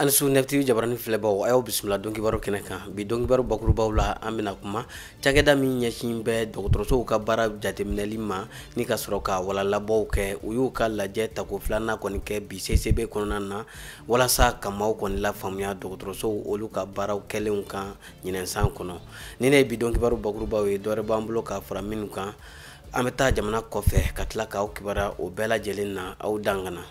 An su nɛti jabarani filɛbaw a y'aw bisimila donkibaru kɛnɛ kan. Bi donkibaru bakurubaw la, an bɛna kuma cakɛda min ɲɛsin bɛ dɔgɔtɔrɔsow ka baara jateminɛli ma ni ka sɔrɔ ka walalabɔw kɛ. U y'u ka lajɛ tako filanan kɔni kɛ bi CCB kɔnɔna na walasa ka maaw kɔni lafaamuya dɔgɔtɔrɔsow olu ka baaraw kɛlenw kan ɲinɛnsan kɔnɔ. Ni ne ye bi donkibaru bakurubaw ye, dɔwɛrɛ b'an bolo ka fara minnu kan. An bɛ taa jamana kɔfɛ ka tila k'aw kibaruya o bɛɛ lajɛlen na. Aw dangana.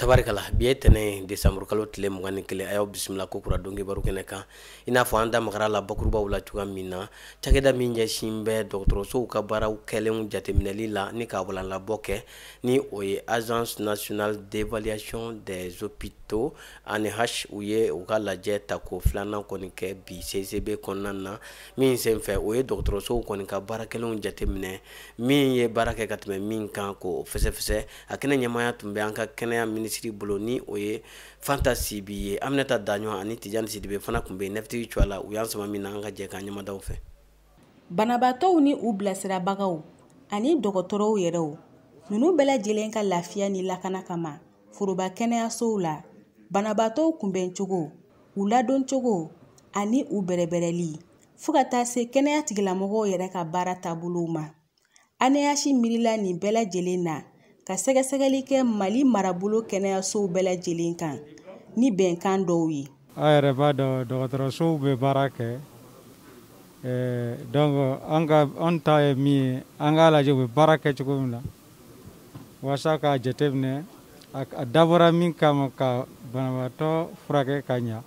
Tabarikala, bi ye tɛnɛ desanburu kalo tile 21. A y'aw bisimila ko kura donkibaru kɛnɛ kan. I n'a fɔ an da magara la bakurubaw la cogoya min na, cakɛda min ɲɛsin bɛ dɔgɔtɔrɔsow ka baaraw kɛlenw jateminɛli la ni ka walanlabɔ kɛ, ni o ye Agence nationale d'évaluation des hôpitaux ANEH, u ye u ka lajɛ tako filanan kɔni kɛ bi CCB kɔnɔna na. Min senfɛ, o ye dɔgɔtɔrɔsow kɔni ka baara kɛlenw jateminɛ, min ye baara kɛ ka tɛmɛ min kan k'o fɛsɛfɛsɛ. A kɛnɛ ɲɛmaaya tun bɛ an ka kɛnɛya minisiri bolo, ni o ye Fanta Sibi ye. Aminata Daɲɔ ani Tijani Sidibe fana tun bɛ yen nɛfitigi cogoya la. U y'an sama min na, an ka jɛ k'an ɲɛmadaw fɛ. Banabaatɔw ni u bilasirabagaw ani dɔgɔtɔrɔw yɛrɛw, ninnu bɛɛ lajɛlen ka lafiya ni lakana kama foroba kɛnɛyasow la, banabaatɔw kunbɛncogo, u ladoncogo ani u bɛrɛbɛrɛli, fo ka taa se kɛnɛya tigilamɔgɔw yɛrɛ ka baara taabolow ma. ANEH miirila nin bɛɛ lajɛlen na ka sɛgɛsɛgɛli kɛ Mali marabolo kɛnɛyasow bɛɛ lajɛlen kan ni bɛnkan dɔw ye. A yɛrɛ b'a dɔn, dɔgɔtɔrɔsow bɛ baara kɛ, donc an ka an ta ye min ye, an k'a lajɛ u bɛ baara kɛ cogo min na, walasa k'a jateminɛ a dabɔra min kama, ka banabaatɔ furakɛ ka ɲa,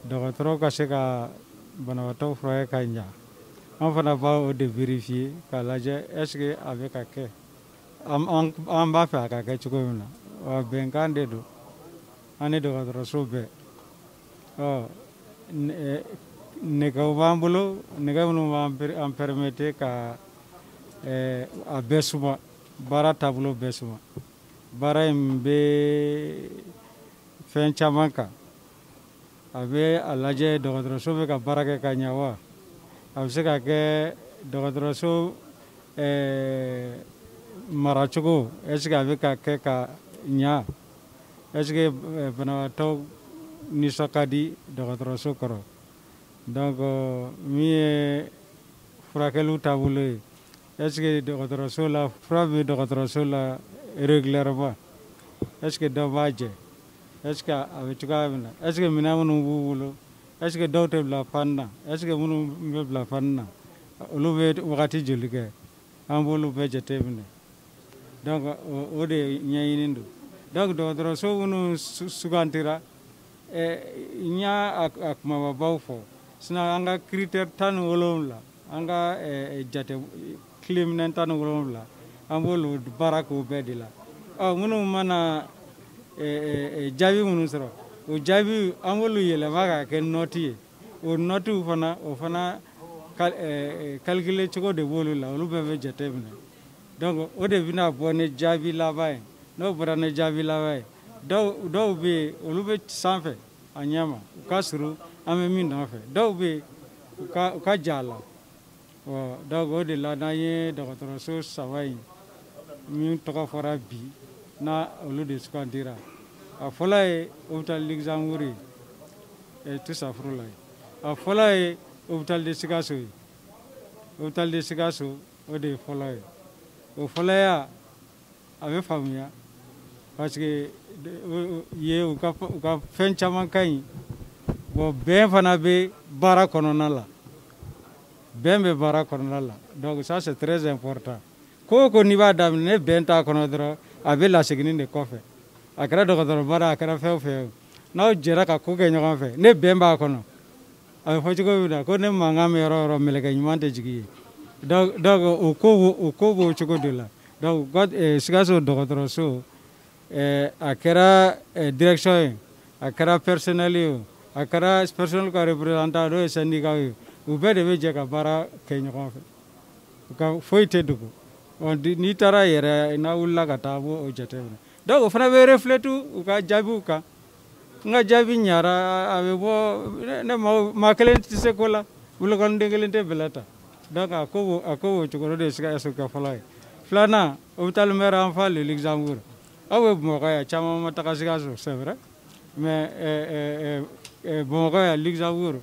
dɔgɔtɔrɔw ka se ka banabaatɔ furakɛ ka ɲa. An fana b'a o de vérifier k'a lajɛ est ce que a bɛ ka kɛ an b'a fɛ a ka kɛ cogo min na. Wa bɛnkan de don an ni dɔgɔtɔrɔso bɛɛ. Ɔ nɛgɛw b'an bolo, nɛgɛ minnu b'an permettre ka a bɛɛ suma, baara taabolo bɛɛ suma. Baara in bɛ fɛn caman kan. A bɛ a lajɛ dɔgɔtɔrɔso bɛ ka baara kɛ ka ɲa wa, a bɛ se ka kɛ dɔgɔtɔrɔso maracogo, est ce que a bɛ ka kɛ ka ɲa, est ce que banabaatɔ nisɔn ka di dɔgɔtɔrɔso kɔrɔ. Donc min ye furakɛliw taabolo ye, est ce que dɔgɔtɔrɔso la fura bɛ dɔgɔtɔrɔso la régulièrement, est ce que dɔ b'a jɛ, est ce que a bɛ cogoya min na, est ce que minɛn minnu b'u bolo, est ce que dɔw tɛ bila fan na, est ce que minnu bɛ bila fan na olu bɛ wagati joli kɛ, an b'olu bɛɛ jateminɛ. Donc o de ɲɛɲini don. Donc dɔgɔtɔrɔso minnu sugantira, n y'a a kumababaw fɔ, sinon an ka critère 17, an ka jate tileminɛ 17, an b'olu baara k'o bɛɛ de la. Ɔ minnu mana jaabi minnu sɔrɔ, o jaabi an b'olu yɛlɛma k'a kɛ nɔti ye. O nɔtiw fana, o fana calculer cogo de b'olu la, olu bɛɛ bɛ jateminɛ. Donc o de bɛna bɔ ni jaabi laban ye. N'o bɔra ni jaabi laban ye, dɔw bɛ yen olu bɛ sanfɛ a ɲɛ ma, u ka surun an bɛ min nɔfɛ, dɔw bɛ yen u ka jan a la. Donc o de la n'an ye dɔgɔtɔrɔso saba in min tɔgɔ fɔra bi, n'a olu de sugandira. A fɔlɔ ye hôpital Luxembourg ye, Tusafuru la ye. A fɔlɔ ye hôpital de Sikaso ye. Hôpital de Sikaso, o de ye fɔlɔ ye. O fɔlɔya a bɛ faamuya parce que ye u ka fɛn caman ka ɲi. Bon, bɛn fana bɛ baara kɔnɔna la, bɛn bɛ baara kɔnɔna la. Donc ça c'est très important. Ko o ko n'i b'a daminɛ, ne bɛn t'a kɔnɔ dɔrɔn, a bɛ laseginni de kɔfɛ. A kɛra dɔgɔtɔrɔ baara, a kɛra fɛn o fɛn ye, n'aw jɛra ka ko kɛ ɲɔgɔn fɛ, ne bɛn b'a kɔnɔ. A bɛ fɔ cogo min na ko ne mankan bɛ yɔrɔ o yɔrɔ, mɛlɛkɛ ɲuman tɛ jigin yen. Donc o ko b'o cogo de la. Donc Sikaso dɔgɔtɔrɔso, a kɛra direction ye, a kɛra personnel ye, a kɛra personnel ka représentant n'o ye syndicat ye, u bɛɛ de bɛ jɛ ka baara kɛ ɲɔgɔn fɛ. U ka foyi tɛ dogo. N'i taara yɛrɛ, n'a wulila ka taa, a b'o jateminɛ. Donc o fana bɛ refléter u ka jaabiw kan. N ka jaabi ɲara, a bɛ bɔ ne maa kelen tɛ se ko la. Bolokɔniden kelen tɛ bɛlɛ ta. Donc a ko o cogo de ye Sikaso kɛ fɔlɔ ye. Filanan, hôpital Mère Enfant le Luxembourg. Aw bɛ Bamakɔ yan, caman ma taga Sikaso, c'est vrai, mais Bamakɔ yan Luxembourg,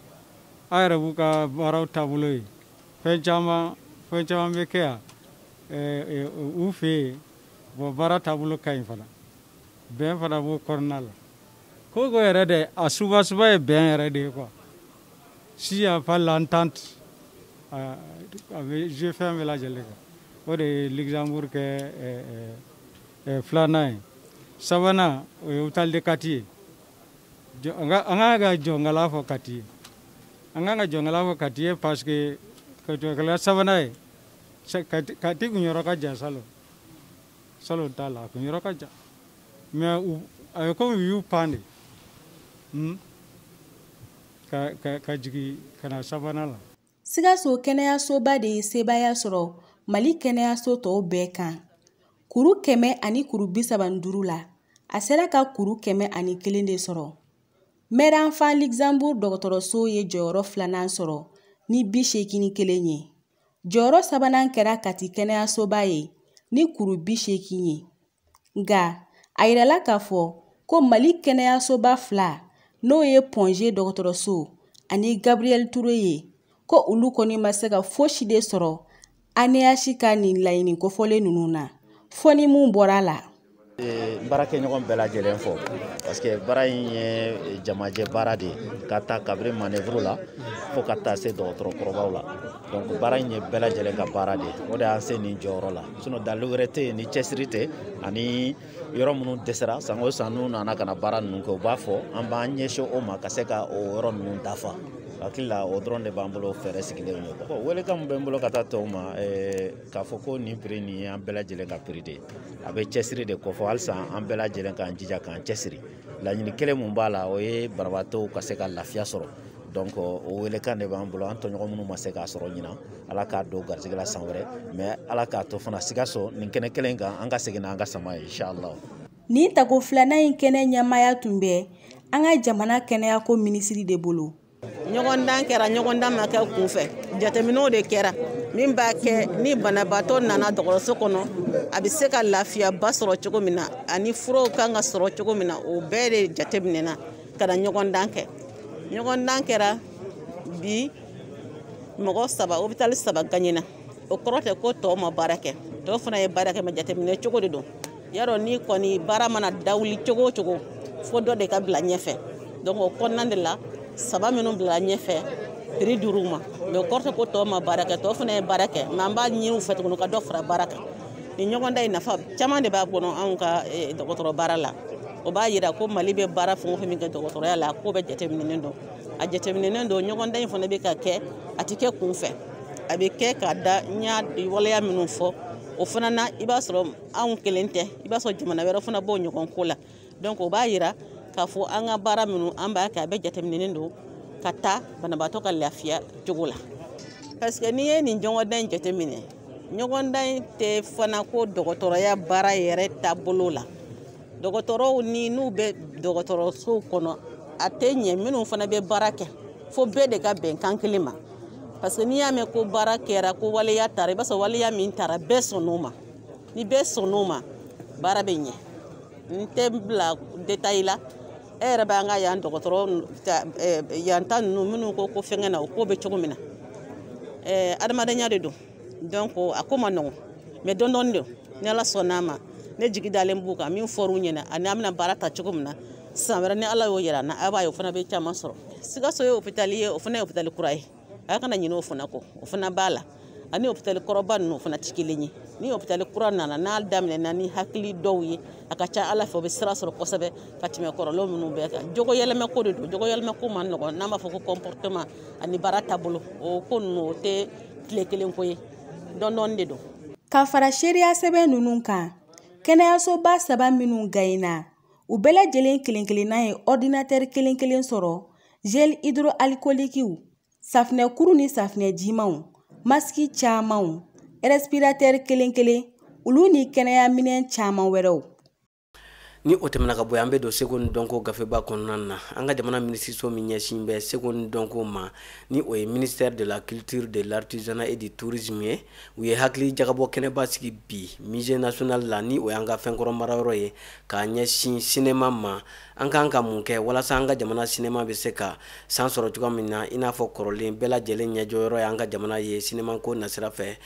aw yɛrɛ b'u ka baaraw taabolo ye. Fɛn caman bɛ kɛ yan u fɛ yen. Bon, baara taabolo ka ɲi fana, bɛn fana b'o kɔnɔna la. Ko yɛrɛ de a subasuba ye bɛn yɛrɛ de ye quoi. S'il y a pas l'entente, a bɛ jouer fɛn bɛɛ lajɛlen kan. O de ye Luxembourg kɛ filanan ye. Sabanan, o ye hôpital de Kati ye. An kan ka jɔnkala fɔ Kati ye. An kan ka jɔnkala fɔ Kati ye parce que jɔnkala sabanan ye. Kati kun yɔrɔ ka jan salon. Salon t'a la, a kun yɔrɔ ka jan. Mais a bɛ komi u y'u pan de. Ka jigin ka na sabanan la. Sikaso kɛnɛyasoba de ye sebaaya sɔrɔ Mali kɛnɛyaso tɔw bɛɛ kan. Kuru 135 la, a sera ka kuru 101 de sɔrɔ. Mère Enfant Luxembourg dɔgɔtɔrɔso ye jɔyɔrɔ filanan sɔrɔ ni 81 ye. Jɔyɔrɔ sabanan kɛra Kati kɛnɛyasoba ye ni kuru 80 ye. Nka a yirala k'a fɔ ko Mali kɛnɛyasoba fila, n'o ye Point G dɔgɔtɔrɔso ani Gabriel Touré ye, ko olu kɔni ma se ka fosi de sɔrɔ ANH ka nin laɲini kofɔlen ninnu na, fɔ ni mun bɔra a la. N baarakɛɲɔgɔn bɛɛ lajɛlen fɔ parce que baara in ye jamajɛ baara de ye, ka taa kabiri manœuvre la fo ka taa se dɔgɔtɔrɔkɔrɔbaw la. Donc baara in ye bɛɛ lajɛlen ka baara de ye, o de y'an se nin jɔyɔrɔ la. Sinon dalu wɛrɛ tɛ yen ni cɛsiri tɛ, ani yɔrɔ minnu dɛsɛra san o san n'u nana ka na baara ninnu kɛ, u b'a fɔ an b'an ɲɛsin o ma ka se ka o yɔrɔ ninnu dafa. Hakili la o dɔrɔn de b'an bolo fɛɛrɛ sigilenw ye. Welekan min bɛ n bolo ka taa tɔw ma, k'a fɔ ko nin prix nin ye an bɛɛ lajɛlen ka prix de ye. A bɛ cɛsiri de kɔfɔ, halisa an bɛɛ lajɛlen k'an jija k'an cɛsiri. Laɲini kelen mun b'a la, o ye banabaatɔw ka se ka lafiya sɔrɔ. Donc o welekan de b'an bolo, an tɔɲɔgɔn minnu ma se k'a sɔrɔ ɲinan, Ala k'a don garijɛgɛ la san wɛrɛ, mais Ala k'a to fana Sikaso nin kɛnɛ kelen kan, an ka segin n'an ka sama ye inchallah. Nin tako filanan in kɛnɛ ɲɛmaaya tun bɛ an ka jamana kɛnɛyako minisiri de bolo. Ɲɔgɔndan kɛra, ɲɔgɔndan ma kɛ kunfɛ, jateminɛw de kɛra min b'a kɛ ni banabaatɔ nana dɔgɔtɔrɔso kɔnɔ, a bɛ se ka lafiyaba sɔrɔ cogo min na, ani furaw kan ka sɔrɔ cogo min na, o bɛɛ de jateminɛna ka na ɲɔgɔndan kɛ. Ɲɔgɔndan kɛra bi, mɔgɔ 3, hôpital 3 gagnena. O kɔrɔ tɛ ko tɔw ma baara kɛ, tɔw fana ye baara kɛ, mais jateminɛ cogo de don. Yarɔ ni kɔni baara mana dawuli cogo o cogo, fo dɔ de ka bila ɲɛfɛ. Donc o kɔnɔna de la, 3 minnu bila ɲɛfɛ, prix dir'u ma. Mais o kɔrɔ tɛ ko tɔw ma baara kɛ, tɔw fana ye baara kɛ, mais an b'a ɲini u fɛ tuguni ka dɔ fara baara kan. Nin ɲɔgɔndan in nafa caman de b'a kɔnɔ anw ka dɔgɔtɔrɔ baara la. O b'a yira ko Mali bɛ baara fɛn o fɛn min kɛ dɔgɔtɔrɔya la, ko bɛɛ jateminɛnen don. A jateminɛnen don, ɲɔgɔndan in fana bɛ ka kɛ, a tɛ kɛ kunfɛ, a bɛ kɛ ka da n y'a waleya minnu fɔ o fana na. I b'a sɔrɔ anw kelen tɛ, i b'a sɔrɔ jamana wɛrɛ fana b'o ɲɔgɔn ko la. Donc o b'a yira k'a fɔ an ka baara minnu an b'a kɛ, a bɛɛ jateminɛnen don ka taa banabaatɔ ka lafiya cogo la. Parce que n'i ye nin ɲɔgɔndan in jateminɛ, ɲɔgɔndan in tɛ fana ko dɔgɔtɔrɔya baara yɛrɛ taabolo la. Dɔgɔtɔrɔw ni n'u bɛ dɔgɔtɔrɔsow kɔnɔ, a tɛ ɲɛ minnu fana bɛ baara kɛ, fo bɛɛ de ka bɛn kan kelen ma. Parce que n'i y'a mɛn ko baara kɛra, ko waleya taara, i b'a sɔrɔ waleya min taara bɛɛ sɔnn'o ma. Ni bɛɛ sɔnn'o ma, baara bɛ ɲɛ. N tɛ bila détail la, e yɛrɛ b'an ka yan dɔgɔtɔrɔ yan ta ninnu minnu ko ko fɛnkɛ na, o ko bɛ cogo min na, adamadenya de don. Donc a ko ma nɔgɔn, mais dɔɔni dɔɔni don. Ni Ala sɔnn'a ma, ne jigi dalen b'u kan, min fɔr'u ɲɛna ani an bɛna baara ta cogo min na san wɛrɛ, ni Ala y'o yira an na, a b'a ye o fana bɛ caman sɔrɔ. Sikaso ye hôpital ye, o fana ye hôpital kura ye, a kana ɲinɛ o fana kɔ, o fana b'a la. Ani hôpital kɔrɔba ninnu o fana tɛ kelen ye. Ni hôpital kura nana, n'a daminɛna ni hakili dɔw ye, a ka ca Ala fɛ o bɛ sira sɔrɔ kosɛbɛ ka tɛmɛ kɔrɔlen minnu bɛɛ kan. Jogo yɛlɛmɛ ko de don, jogo yɛlɛmɛ ko man nɔgɔn, n'an b'a fɔ ko comportement ani baara taabolo, o ko ninnu o tɛ tile kelen ko ye, dɔɔni dɔɔni de don. Ka fara seereya sɛbɛn ninnu kan, kɛnɛyasoba 3 minnu gagena, u bɛɛ lajɛlen kelen kelenna ye ordinateur kelen kelen sɔrɔ, gel hydroalcoolique, safunɛkuru ni safunɛ jimanw, masque camanw, respirateur kelen kelen, olu ni kɛnɛyaminɛn caman wɛrɛw. Ni o tɛmɛna ka bɔ, an bɛ don seko ni dɔnko gafeba kɔnɔna na. An ka jamana minisiriso min ɲɛsin bɛ seko ni dɔnko ma, ni o ye ministère de la Culture, de l'Artisanat et du Tourisme ye, u ye hakili jagabɔ kɛnɛba sigi bi Musée national la, ni o y'an ka fɛnkɔrɔ marayɔrɔ ye, k'a ɲɛsin sinema ma. An kan ka mun kɛ walasa an ka jamana sinema bɛ se ka san sɔrɔ cogoya min na, i n'a fɔ kɔrɔlen bɛɛ lajɛlen ɲɛjɔyɔrɔ ye an ka jamana ye sinema ko nasira fɛ?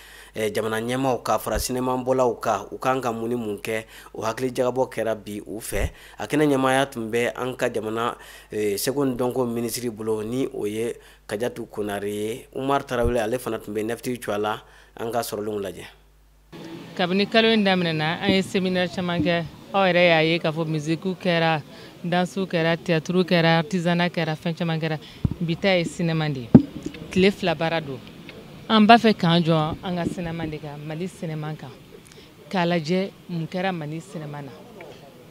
Jamana ɲɛmaaw ka fara sinema bɔlaw kan, u kan ka mun ni mun kɛ? O hakili jagabɔ kɛra bi u fɛ. A kɛnɛ ɲɛmaaya tun bɛ an ka jamana seko ni dɔnko minisiri bolo, ni o ye Kajatu Konare ye. Umar Tarawele, ale fana tun bɛ nɛfiti cogoya la. An ka sɔrɔlenw lajɛ. Kabini kalo in daminɛna, an ye séminaire caman kɛ. Aw yɛrɛ y'a ye k'a fɔ musique kɛra, danse kɛra, théâtre kɛra, artisanat kɛra, fɛn caman kɛra. Bi ta ye cinéma de ye. Tile 2 baara don. An b'a fɛ k'an jɔ an ka cinéma de kan, Mali cinéma kan, k'a lajɛ mun kɛra Mali cinéma na.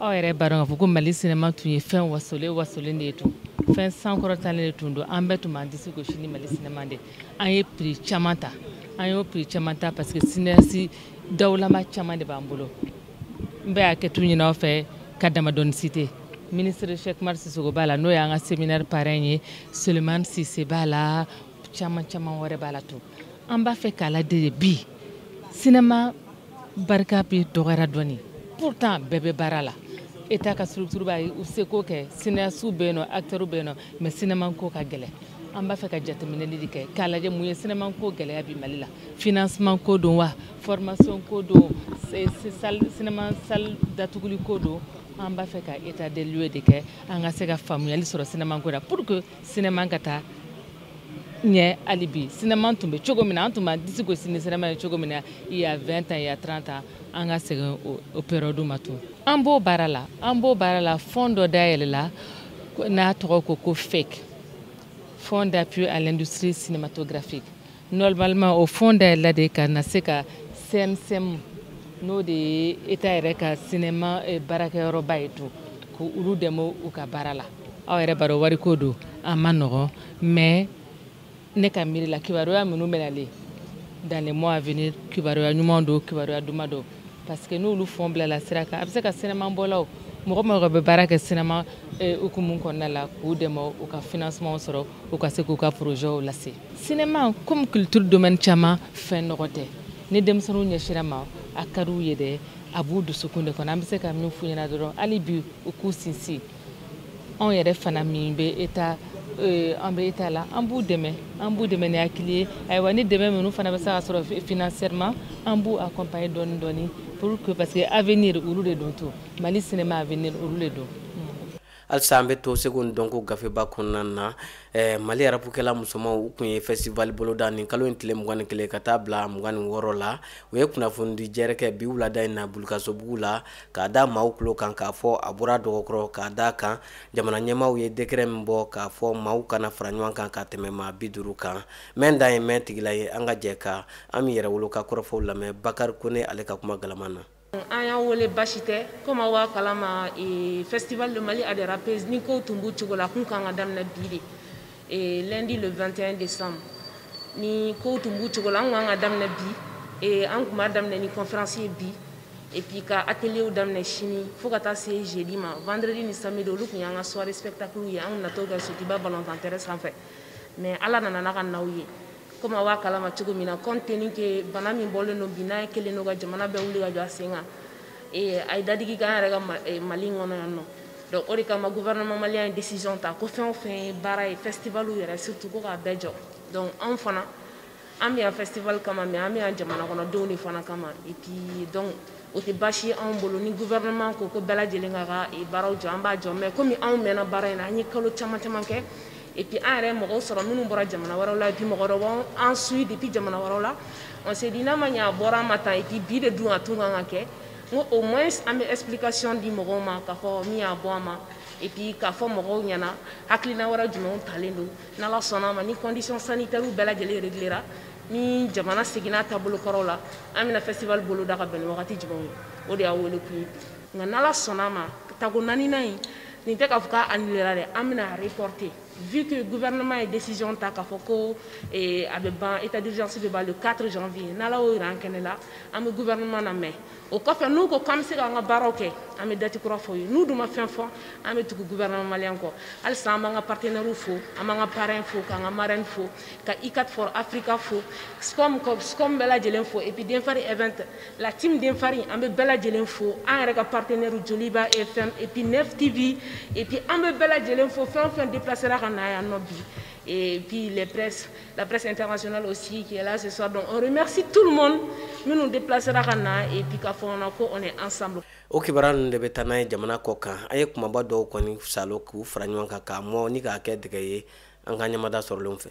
Aw yɛrɛ b'a dɔn k'a fɔ ko Mali cinéma tun ye fɛn wasolen wasolen de ye tun, fɛn sankɔrɔtalen de tun don. An bɛɛ tun b'an disi gosi ni Mali cinéma de. An ye prix caman ta, an y'o prix caman ta parce que cinéaste dawulama caman de b'an bolo. N bɛ hakɛto ɲini aw fɛ ka damadɔni citer. Ministre Cheikh Umar Sissoko b'a la, n'o y'an ka séminaire parrain ye. Sulemani Sise b'a la, caman caman wɛrɛ b'a la tun. An b'a fɛ k'a lajɛ de bi cinéma barika bɛ dɔgɔyara dɔɔni. Pourtant bɛɛ bɛ baara la, État ka structure b'a ye u seko kɛ, cinéastes bɛ yen nɔ, acteurs bɛ yen nɔ, mais cinéma ko ka gɛlɛn. An b'a fɛ ka jateminɛli de kɛ k'a lajɛ mun ye cinéma ko gɛlɛya bi Mali la. Financement ko don wa, formation ko don, cinéma salle datuguli ko don? An b'a fɛ ka état des lieux de kɛ, an ka se ka faamuyali sɔrɔ cinéma ko la pour que cinéma ka taa ɲɛ hali bi. Cinéma tun bɛ cogo min na, an tun b'an disi gosi ni cinéma ye cogo min na il y a 20 ans, il y a 30 ans, an ka segin o période ma tun. An b'o baara la, an b'o baara la. Fond dɔ dayɛlɛla n'a tɔgɔ ko FAIC, Fonds d'appui à l'industrie cinématographique. Normalement o fond dayɛlɛla de ka na se ka CNCM, n'o de ye État yɛrɛ ka cinéma baarakɛyɔrɔba ye tun, k'olu dɛmɛ u ka baara la. Aw yɛrɛ b'a dɔn wariko don, a ma nɔgɔn, mais ne ka miiri la, kibaruya minnu bɛ nalen dans les mois à venir, kibaruya ɲuman don, kibaruya duman don, parce que n'olu fond bilala sira kan, a bɛ se ka cinéma bɔlaw, mɔgɔ mɔgɔ bɛ baara kɛ cinéma hukumu kɔnɔna la, k'u dɛmɛ u ka financement sɔrɔ, u ka se k'u ka projet lase. Cinéma comme culture domaine caman, fɛn nɔgɔ tɛ. Ni denmisɛnninw ɲɛsira ma, a ka d'u ye dɛ, a b'u dusukun de kɔnɔ. An bɛ se ka min f'u ɲɛna dɔrɔn, hali bi u k'u sinsin. Anw yɛrɛ fana min bɛ État, an bɛ État la, an b'u dɛmɛ, an b'u dɛmɛ ni hakili ye. Ayiwa, ni dɛmɛ minnu fana bɛ se ka sɔrɔ financièrement, an b'u accompagner dɔɔni dɔɔni pour que, parce que avenir olu de don to, Mali cinéma avenir olu de don. Halisa an bɛ to seko ni dɔnko gafeba kɔnɔna na. Mali rapukɛla musomanw, u kun ye festival boloda nin kalo in tile 21 ka taa bila 26 la. U ye kunnafonidi jɛrɛ kɛ bi wulada in na Bulukasobugu la, k'a da maaw tulo kan k'a fɔ a bɔra dɔgɔkɔrɔ, k'a da kan jamana ɲɛmaaw ye décret min bɔ k'a fɔ maaw kana fara ɲɔgɔn kan ka tɛmɛ maa 50 kan. Mɛn dan ye mɛn tigila ye. An ka jɛ ka an min yɛrɛ wolo ka kɔrɔfɔw lamɛn Bakari Kone, ale ka kuma galama na. An y'an wele basi tɛ. Komi aw b'a kalama, Festival de Mali des rappeuses, ni kow tun b'u cogo la, a kun kan ka daminɛ bi de, lundi le 21 décembre. Ni kow tun b'u cogo la, an kun kan ka daminɛ bi. An kun b'a daminɛ ni conférence ye bi, et puis ka atelier daminɛ sini fo ka taa se jeudi ma. Vendredi ni samedi, olu kun y'an ka soirée spectacle ye, an kun natɔ kɛ Sotiba ballontan terrain sanfɛ. Mais Ala nana n'a ka naw ye. Komi aw b'a kalama cogo min na, compte tenu que bana min bɔlen don bi, n'a ye kelen don ka jamana bɛɛ wuli ka jɔ a sen kan, a ye dadigi k'an yɛrɛ ka Mali in kɔnɔ yan nɔ. Donc o de kama gouvernement malien ye décision ta ko fɛn o fɛn ye baara ye, festival yɛrɛ surtout, ko k'a bɛɛ jɔ. Donc anw fana, an bɛ yan festival kama, mais an bɛ yan jamana kɔnɔdenw de fana kama. Et puis donc o tɛ baasi ye anw bolo ni gouvernement ko ko bɛɛ lajɛlen ka baaraw jɔ, an b'a jɔ. Mais komi anw mɛnna baara in na, an ye kalo caman caman kɛ, et puis an yɛrɛ mɔgɔw sɔrɔ minnu bɔra jamana wɛrɛw la, et puis mɔgɔ wɛrɛw b'an suit depuis jamana wɛrɛw la. On s'est dit n'a ma ɲɛ a bɔra an ma tan, et puis bi de dun a tun kan ka kɛ, n ko au moins an bɛ explication di mɔgɔw ma k'a fɔ min y'a bɔ an ma, et puis k'a fɔ mɔgɔw ɲɛna hakilina wɛrɛ jumɛnw talen don. N'Ala sɔnna a ma, ni condition sanitaire bɛɛ lajɛlen réglera, ni jamana seginna taabolo kɔrɔw la, an bɛna festival boloda ka bɛn ni wagati jumɛnw ye. O de y'a wele kun ye bi. Nka n'Ala sɔnna a ma, tako naaninan in nin tɛ k'a fɔ k'a annulera dɛ, an bɛna reporter. Vu que gouvernement ye décision ta k'a fɔ ko a bɛ ban, état d'urgence bɛ ban le 4 janvier, n'Ala y'o yira an kɛnɛ la, an bɛ gouvernement lamɛn. O kɔfɛ, n'u ko k'an bɛ se k'an ka baaraw kɛ, an bɛ date kura fɔ u ye. N'u dun ma fɛn fɔ, an bɛ tugu gouvernement malien kɔ. Halisa an b'an ka partenaires fo, an b'an ka parrain fo, k'an ka marraine fo, ka ICAT for Africa fo, SCOM SCOM bɛɛ lajɛlen fo, et puis Denfari Event, la team Denfari, an bɛ bɛɛ lajɛlen fo, an yɛrɛ ka partenaire Joliba FM et puis Nef TV, et puis an bɛ bɛɛ lajɛlen fo, fɛn o fɛn déplacera ka na yan nɔ bi. Et puis les presse, la presse internationale aussi qui est là ce soir. Donc on remercie tout le monde minnu déplacera ka na et puis k'a fɔ ko on est ensemble. O kibaruya ninnu de bɛ taa n'a ye jamana kɔ kan. An ye kumaba dɔw kɔni salo k'u fara ɲɔgɔn kan k'a mɔ ni k'a kɛ dɛgɛ ye an ka ɲamada sɔrɔlenw fɛ.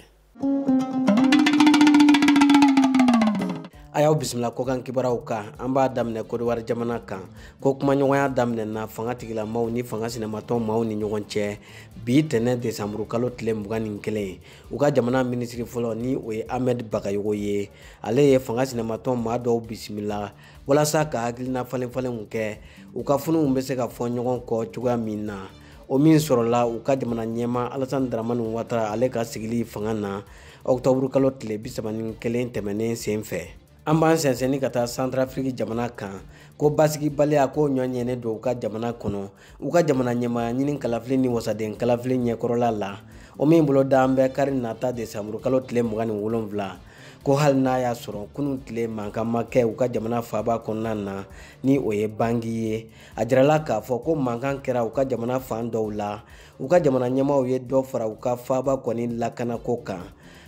A y'aw bisimila kɔkan kibaruyaw kan. An b'a daminɛ Kodowari jamana kan, ko kumaɲɔgɔnya daminɛna fanga tigilamaw ni fanga sinamatɔn maaw ni ɲɔgɔn cɛ bi tɛnɛ desanburu kalo tile 21. U ka jamana minisiri fɔlɔ, ni o ye Ahmed Bagayogo ye, ale ye fanga sinamatɔn maa dɔw bisimila walasa ka hakilina falen falenw kɛ, u ka funuw bɛ se ka fɔ ɲɔgɔn kɔ cogoya min na. O min sɔrɔla u ka jamana ɲɛma Alassane Dramane Ouattara, ale ka sigili fanga na ɔkutɔburu kalo tile 31 tɛmɛnen sen fɛ. An b'an sɛnsɛnni ka taa Santarafiriki jamana kan, ko basigibaliya ko ɲɔ ɲɛnen don u ka jamana kɔnɔ, u ka jamana ɲɛmaaya ɲini kalafili ni wasaden kalafili ɲɛkɔrɔla la, o min bolo da an bɛ kari nata desanburu kalo tile 27. Ko hali n'a y'a sɔrɔ kunun tile mankan ma kɛ u ka jamana faaba kɔnɔna na, ni o ye Bangi ye, a jirala k'a fɔ ko mankan kɛra u ka jamana fan dɔw la. U ka jamana ɲɛmaaw ye dɔ fara u ka faaba kɔni lakanako kan.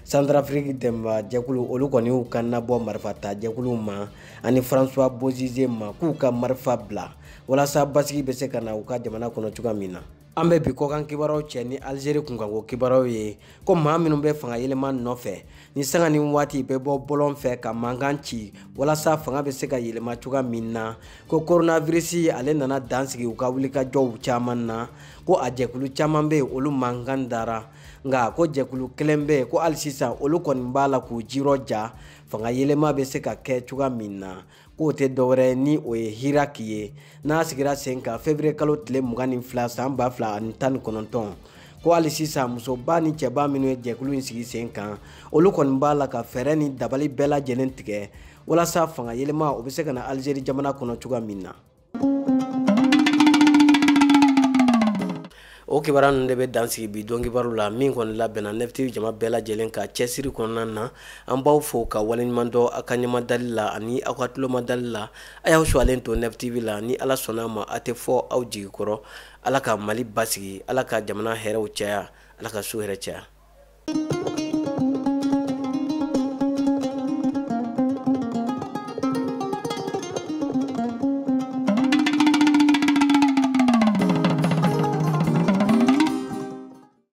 Santarafiriki dɛmɛba jɛkulu, olu kɔni y'u kan nabɔ marifata jɛkuluw ma ani François Bozize ma, k'u ka marifa bila walasa basigi bɛ se ka na u ka jamana kɔnɔ cogoya min na. An bɛ bi kɔkan kibaruyaw cɛ ni Algérie kunkanko kibaruyaw ye, ko maa minnu bɛ fanga yɛlɛma nɔfɛ ni sanga ni waati bɛ bɔ bɔlɔn fɛ ka mankan ci walasa fanga bɛ se ka yɛlɛma cogoya min na, ko coronavirus ale nana dan sigi u ka wulikajɔw caman na, ko a jɛkulu caman bɛ yen olu mankan dara, nka ko jɛkulu kelen bɛ yen ko hali sisan olu kɔni b'a la k'u jirɔ ja fanga yɛlɛma bɛ se ka kɛ cogoya min na, k'o tɛ dɔwɛrɛ ni o ye Hiraki ye, n'a sigira sen kan février kalo tile 22 san 2019. Ko hali sisan musoba ni cɛba minnu ye jɛkulu in sigi sen kan, olu kɔni b'a la ka fɛɛrɛ ni dabali bɛɛ lajɛlen tigɛ walasa fanga yɛlɛma o bɛ se ka na Algérie jamana kɔnɔ cogoya min na. O kibaruya ninnu de bɛ dan sigi bi don kibaru la, min kɔni labɛnna Nef TV jama bɛɛ lajɛlen ka cɛsiri kɔnɔna na. An b'aw fo ka waleɲuman dɔn aw ka ɲɛmadali la ani aw ka tulomadali la. A y'aw suwalen to Nef TV la, ni Ala sɔnna a ma a tɛ fɔ aw jigi kɔrɔ. Ala ka Mali basigi, Ala ka jamana hɛrɛw caya, Ala ka su hɛrɛ caya.